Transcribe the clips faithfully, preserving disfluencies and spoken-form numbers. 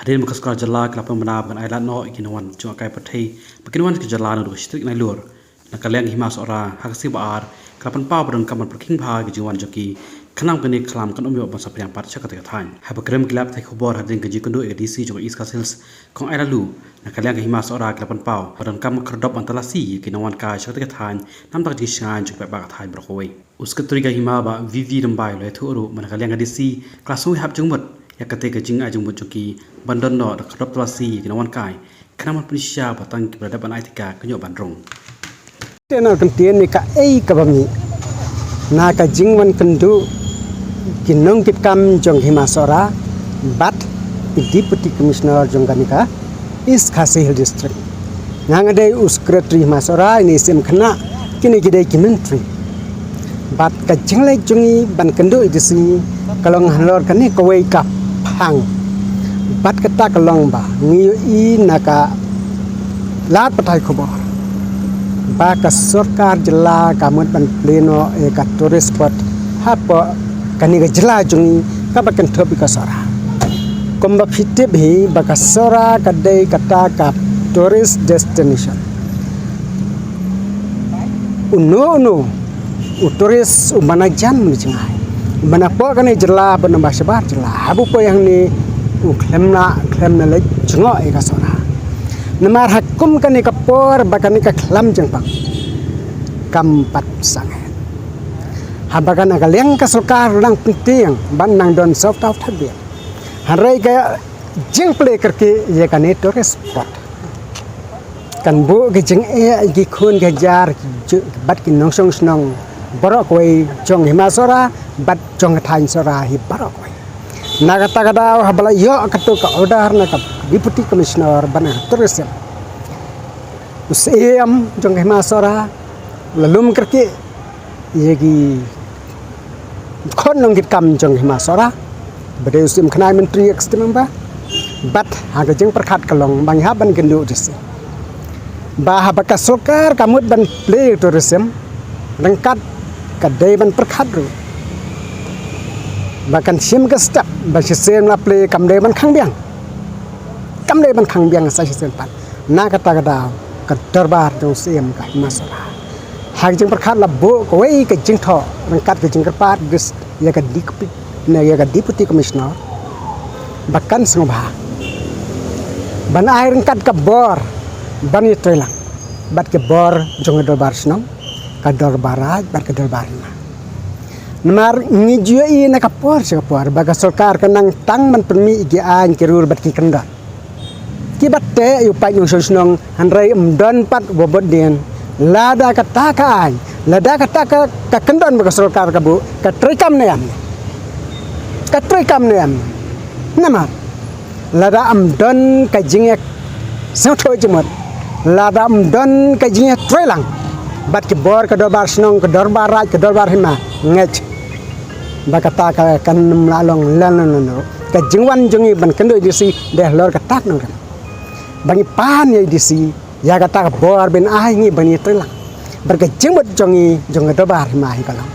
Hadien ba ka sorkar jylla ka la pynbna ban ailad noh ïa ki nongwan jngohkai pyrthei ba kin wan sha ka jylla naduh ka shi tarik Nailur na ka liang ka Hima Sohra, ha ka sngi ba ar ka la pynpaw ba donkam ban pyrkhing bha ïa ka jingwan jong ki, khnang ba kane ka khlam kan ym ïoh ban saphriang pat sha katei ka thaiñ. Haba kren ki lad pathai khubor hadien ka jingïakynduh ïa ka D C jong ka East Khasi Hills, Kong Aila Lu, na ka liang ka Hima Sohra ki la pynpaw ba donkam khyrdop ban talasi ïa ki nongwan kai sha katei ka thaiñ, namar ka jingshngaiñ jong ki paidbah ka thaiñ baroh kawei. U Secretary ka Hima, Bah V V Rymbai, u la ïathuh ruh ba na ka liang ka D C ka la sngew hap jingmut ïa katei ka jingai jingmut jong ki ban don noh da ka khyrdop talasi ïa ki nongwan kai, khnang ban pynshisha ba tang kiba la dep ban ai tika kin ïoh ban rung. Te na ka ktien ne kaei kaba mih na ka jingwan kynduh ki nongkitkam jong Hima Sohra bad ki Deputy Commissioner jong kane ka East Khasi Hills District. Nga nga dei u Secretary Hima Sohra, ine i Syiem Khynnah, kine ki dei ki Myntri. Bad ka jingleit jong ngi ban kynduh ïa ka D C ka long halor kane kawei ka phang. Bad kata ka long ba ngi ïohi na ka lad pathai khubor ba ka sorkar jylla ka mut ban plie noh ïa ka tourist spot hapoh kane ka jylla jong ngi kaba kynthup ïa ka Sohra. Kumba phi tip hi ba ka Sohra ka dei kata ka tourist destination. Uno uno u tourist u ba na jan mynjngai, u ba na poh kane jylla bad u ba shabar jylla, haba u poi hangne u khlem na khlem na leit jngoh ïa ka Sohra. Namar ha kum kane ka por ba kane ka khlam jingpang kam pat sangeh. Haba kane ka liang ka sorkar nang pyntieng ban nang don sawtaw thabian. Hynrei ka jingplie kyrkieh ïa kane tourist spot kan buh ka jingeh ïa ki khun ki hajar ki ju-, bad ki nongshong shnong baroh kawei jong Hima Sohra bad jong ka thaiñ Sohra hi baroh kawei. Na kata ka daw haba la ïoh kato ka order na ka Deputy Commissioner ba na ka Tourism, u Syiem jong Hima Sohra u la lum kyrkieh ïa ki khun nongkitkam jong Hima Sohra, ba dei u Syiem Khynnah, Myntri, Executive Member, bad ha ka jingpyrkhat ka long ba ngi hap ban kynduh ïa ka D C. Ba haba ka sorkar ka mut ban plie tourism, ryngkat ka dei ban pyrkhat ruh ba kan shim ka step ba shisien la plie kam dei ban khang biang. Kam dei ban khang biang sa shisien pat. Na kata ka daw ka dorbar jong u Syiem ka Hima Sohra ha ka jingpyrkhat la buh kawei ka jingthoh ryngkat ka jingkyrpad ïa ka D P, ne ïa ka Deputy Commissioner ba kan sngewbha ban ai ryngkat ka bor ban ïatreilang bad ka bor jong ka dorbar shnong, ka dorbar raij bad ka dorbar hima. Namar ngi ju ïohi na ka por sha ka por ba ka sorkar ka nang tang ban pynmih ïa ki aiñ ki rur bad ki kyndon kiba teh ïa u paid nongshong shnong, hynrei ym don pat uba bud dien. Lada kata ka aiñ, lada kata ka, ka kyndon ba ka sorkar ka buh ka treikam ne em, ka treikam ne em. Namar lada ym don ka jingïasngewthuh jingmut, lada ym don ka jingïatreilang bad ki bor ka dorbar shnong, ka dorbar raij, ka dorbar hima, ngeit ba kata ka, kan ym lah long lano lano. Ka jingwan jong ngi ban kynduh ïa ka D C dei halor kata ka nongrim ba ngi pan ïa ka D C ïa kata ka bor ban ai ngi ban ïatreilang bad ka jingmut jong ngi jong ka dorbar hima hi ka long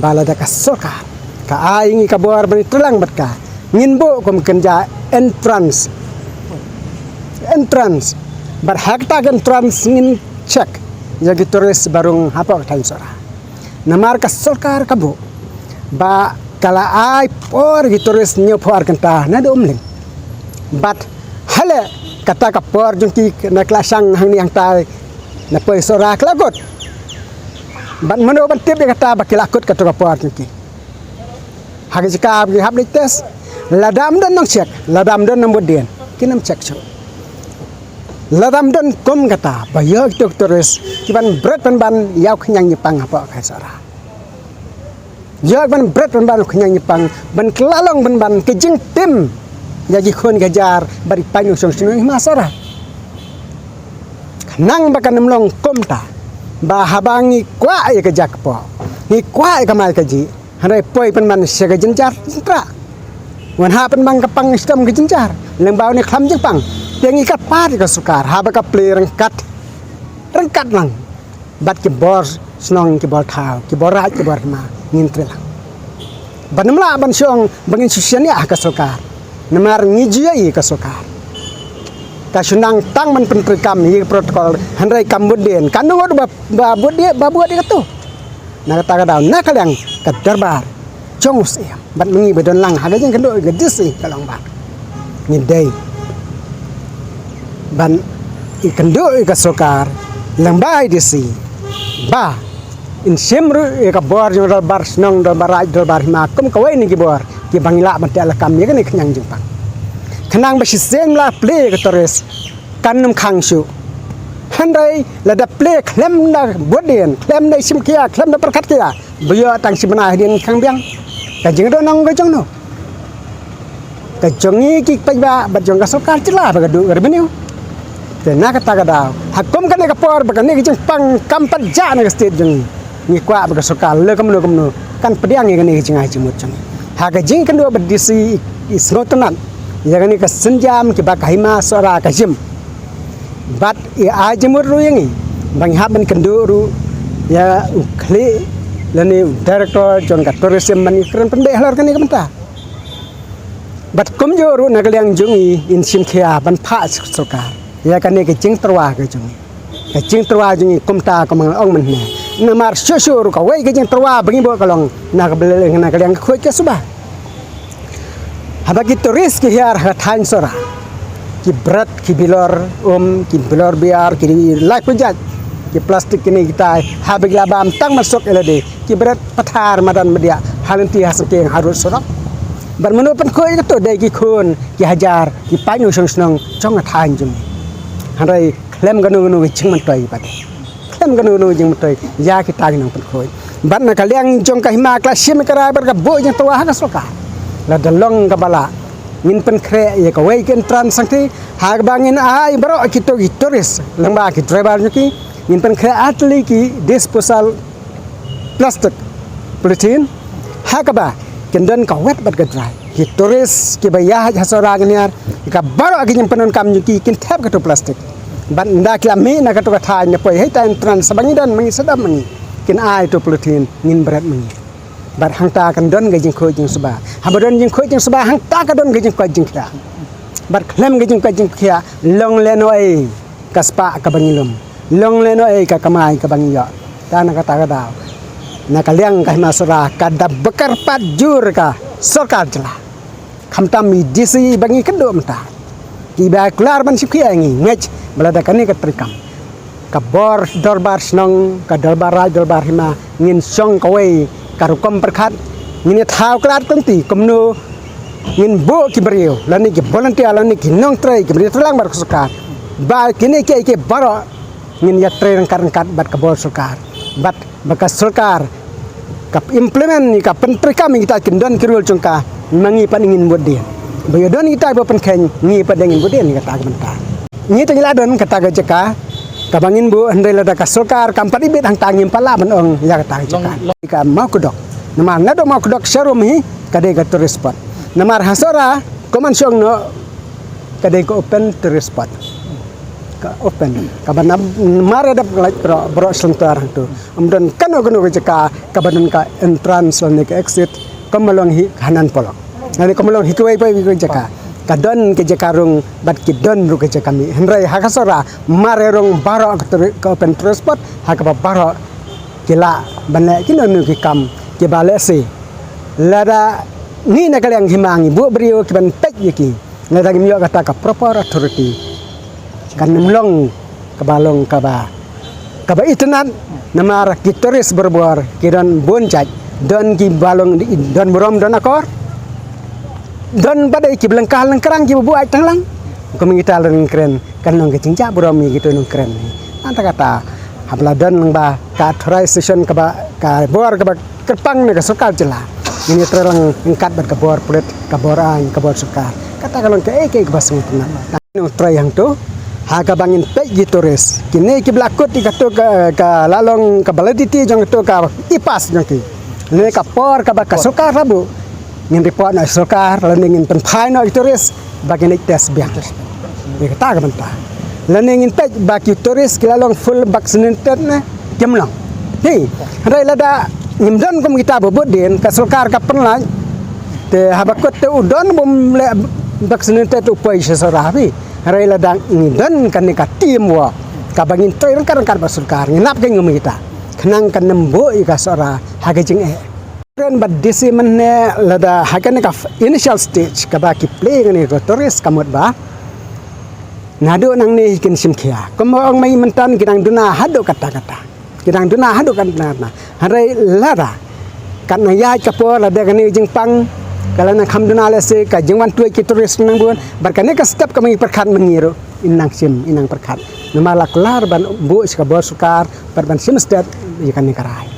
ba lada ka sorkar ka ai ngi ka bor ban ïatreilang bad ka, ngin buh kum kynja entrance, entrance. Bad ha kata ka entrance ngin check ïa ki tourist ba rung hapoh ka thaiñ Sohra. Namar ka sorkar ka buh ba ka la ai por ïa ki tourist hynñiewphew ar kynta naduh Umling. Bad hale kata ka por jong ki na ka la shang hangne hangtai na poi Sohra ka la kut. Bad mano ban tip ïa kata ba ki la kut kato ka por jong ki? Ha ka jaka ba ki hap leit test, lada ym don nongcheck, lada ym don nongbud dien, kin ym check shuh. Lada ym don kum kata ba ïoh kito ki tourist ki ban bret pynban ïa u khñiang ñiapang hapoh ka Sohra. Ïoh ban bret pynban u khñiang ñiapang ban kylla long pynban ka jingtim ïa ki khun ki hajar bad ki paid nongshong shnong Hima Sohra. Khnang ba kan ym long kumta ba haba ngi kwah ïa ka jaka poh, ngi kwah ïa ka mai ka jih, hynrei poi pynban sha ka jynjar jyntrah. Wan hap pynban ka pang shitom ka jynjar lyngba une u khlam jingpang. Te ngi kyrpad ïa ka sorkar haba ka plie ryngkat, ryngkat lang bad ki bor shnong, ki bor thaw, ki bor raij, ki bor hima, ngin treilang. Ban ym lah ban shong ba ngin shu shaniah ha ka sorkar. Namar ngi ju ïohi ka sorkar ka shu nang tang ban pyntreikam ïa ka protocol, hynrei kam bud dien. Ka nongot ba, ba bud dien, ba bud dien ka tu. Na kata ka daw, na ka liang ka dorbar jong u Syiem bad ma ngi ba don lang ha ka jingkynduh ka D C ka long ba ngi dei ban ïakynduh ïa ka sorkar lyngba i D C ba in shim ruh ïa ka bor jong dorbar shnong, dorbar raij, dorbar hima, kum kawei na ki bor kiba ngi lah ban teh lakam ïa kane ka khñiang jingpang. Khnang ba shisien la plie ïa ka tourist kan ym khang shuh. Hynrei lada plie khlem da bud dien, khlem da shim khia, khlem da pyrkhat khia, ba ïoh tang shi bnai hadien khang biang. Ka jingdon nong ka jong no? Ka jong ngi ki paidbah bad jong ka sorkar jylla ba ka duh ka revenue. Te na kata ka daw, ha kum kane ka por ba kane ka jingpang kam pat jah na ka state jong ngi, ngi kwah ba ka sorkar leh kumno kumno kan pdiang ïa kane ka jingai jingmut jong ngi. Ha ka jingkynduh bad D C i sngewtynnat ïa kane ka sienjam kiba ka Hima Sohra ka shim. Bad i ai jingmut ruh ïa ngi ba ngi hap ban kynduh ruh ïa u khlieh lane u director jong ka tourism ban ïakren pynbeit halor kane ka bynta. Bad kumjuh ruh na ka liang jong ngi in shim khia ban phah sha ka sorkar ïa kane ka jingtyrwa ka jong ngi. Ka jingtyrwa jong ngi kumta kumba nga la ong mynne. Namar shuh shuh ruh kawei ka jingtyrwa ba ngi buh ka long na ka bynta na ka liang ka khuid ka suba. Haba ki tourist ki hiar ha thaiñ Sohra, ki bret, ki bilor um, ki bilor biar, ki lai pynjat, ki plastik kine kitai, haba ki la bam tang ban suk ïa lade, ki bret pathar madan madiah ha lynti ha sengkeng harud surok. Bad mano pynkhuid ïa kato? Dei ki khun ki hajar ki paidnong shnong shnong jong ka thaiñ jong ngi. Hynrei khlem kano kano ka jingmyntoi pat. Khlem kano kano ka jingmyntoi ïa kita ki nongpynkhuid. Bad na ka liang jong ka Hima ka la shim ka rai bad ka buh jingtyrwa ha ka sorkar. Lada long kaba lah, ngin pynkhreh ïa kawei ka entrance sangti ha kaba ngin ai baroh kito ki tourist lyngba ki driver jong ki, ngin pynkhreh ar tylli ki disposal plastik polythene ha kaba kin don ka wet bad ka dry. Ki tourist kiba ïaid ha Sohra ngin hiar ïa ka baroh ki jingpyndonkam jong ki kin thep kato plastik. Bad ynda ki la mih na kato ka thaiñ na poi ha ita entrance ba ngi don ma ngi, sdang ma ngi, kin ai to polythene, ngin bret ma ngi. Bad hangta kan don ka jingkhuid jingsuba. Haba don jingkhuid jingsuba hangta ka don ka jingkoit jingkhiah. Bad khlem ka jingkoit jingkhiah long lehnohei ka spah kaba ngi lum, long lehnohei ka kamai kaba ngi ïoh. Te na kata ka daw, na ka liang ka Hima Sohra ka da bakla pat jur ka sorkar jylla. Khamtam i D C ba ngi kynduh mynta, kiba kular ban shim khia ïa ngi, ngeit ba lada kane ka treikam, ka bor dorbar shnong, ka dorbar raij, dorbar hima, ngin shong kawei ka rukom pyrkhat, ngin ïa thaw khlad kynti kumno ngin buh ki briew lane ki volunteer lane ki nongtrei kiba ïatrei lang bad ka sorkar. Ba kine kiei kiei baroh ngin ïatrei ryngkat ryngkat bad ka bor sorkar, bad ba ka sorkar ka implement ïa ka pyntreikam ïa kita kin don ki rule jong ka. Ma ngi pat ngin bud dien, ba ïa don kita ba pynkheiñ, ngi pat ngin bud dien ïa kata ka bynta. Ngi te ngi la don kata ka jaka kaba ngin buh, hynrei lada ka sorkar kam pat ibit hangta ngim pat lah ban ong ïa kata ka jaka. Ka Mawkdok, namar naduh Mawkdok sharum hi ka dei ka tourist spot. Namar ha Sohra kumban shong noh ka dei ka open tourist spot. Ka open kaba namar ïa dap ka lait baroh, baroh shlem tar hangto. Ym don kano kano ka jaka kaba don ka entrance lane ka exit kumba long hi ka Hanan Polong lane kumba long hi kiwei pa kiwei ka jaka. Ka don ka jaka rung bad ki don ruh ka jaka mih. Hynrei ha ka Sohra mar ïa rung baroh ka touri-, ka open tourist spot ha kaba baroh ki lah ban leh kino kino ki kam kiba lehse lada ngi na ka liang hima ngi buh briew kiban peit ïa ki. Lada ngim ïoh kata ka proper authority, kan ym long kaba long kaba, kaba itynnad. Namar ki tourist barabor ki don bun jait, don kiba long, don burom don akor, don pat kiba lyngkar lyngkrang kiba buaid tang lang. Kum kita lada ngin kren kan long ka jingjah burom ïa kito nongkren. Nangta kata haba la don lang ba ka authorization kaba, ka bor kaba kyrpang na ka sorkar jylla, ngin ïatrei lang ryngkat bad ka bor pulit, ka bor aiñ, ka bor sorkar. Kata ka long kaei kaei kaba sngewtynnat. Nongtrei hangto ha kaba ngin peit ki tourist, kine kiba la kut ïa kato ka, ka la long ka validity jong kato ka e-pass jong ki. Lane ka por kaba ka sorkar la buh, ngin report noh ïa sorkar lane ngin pynphai noh ïa ki tourist ba kin leit test biang. Ïa kata ka bynta. Lane ngin peit ba ki tourist ki la long full vaccinated ne kim long. Hi, hynrei lada ngim don kum kita ba bud dien, ka sorkar ka pynlait. Te haba kut te u don bym leh Vaccinated u poi sha Sohra phi. Hynrei lada ngi don kane ka teamwork kaba ngin trei ryngkat ryngkat bad sorkar, ngin ap ka jingmih kita, khnang kan ym buh ïa ka Sohra ha ka jingeh. Kren bad D C mynne, lada ha kane ka initial stage kaba ki plie ïa kane ka tourist ka mut ba naduh nangne kin shim khia. Kumba ong mei mynta ki dang duna haduh katta katta. Ki dang duna haduh katta katta. Hynrei lada kan nang ïaid ka por, lada kane ka jingpang ka la nang kham duna, lehse ka jingwan tuid ki tourist nang bun, bad kane ka step kaba ngi pyrkhat mynne ruh, in nang shim, in nang pyrkhat. Namar la kular ban buh sha ka bor sorkar bad ban shim step ïa kane ka rai.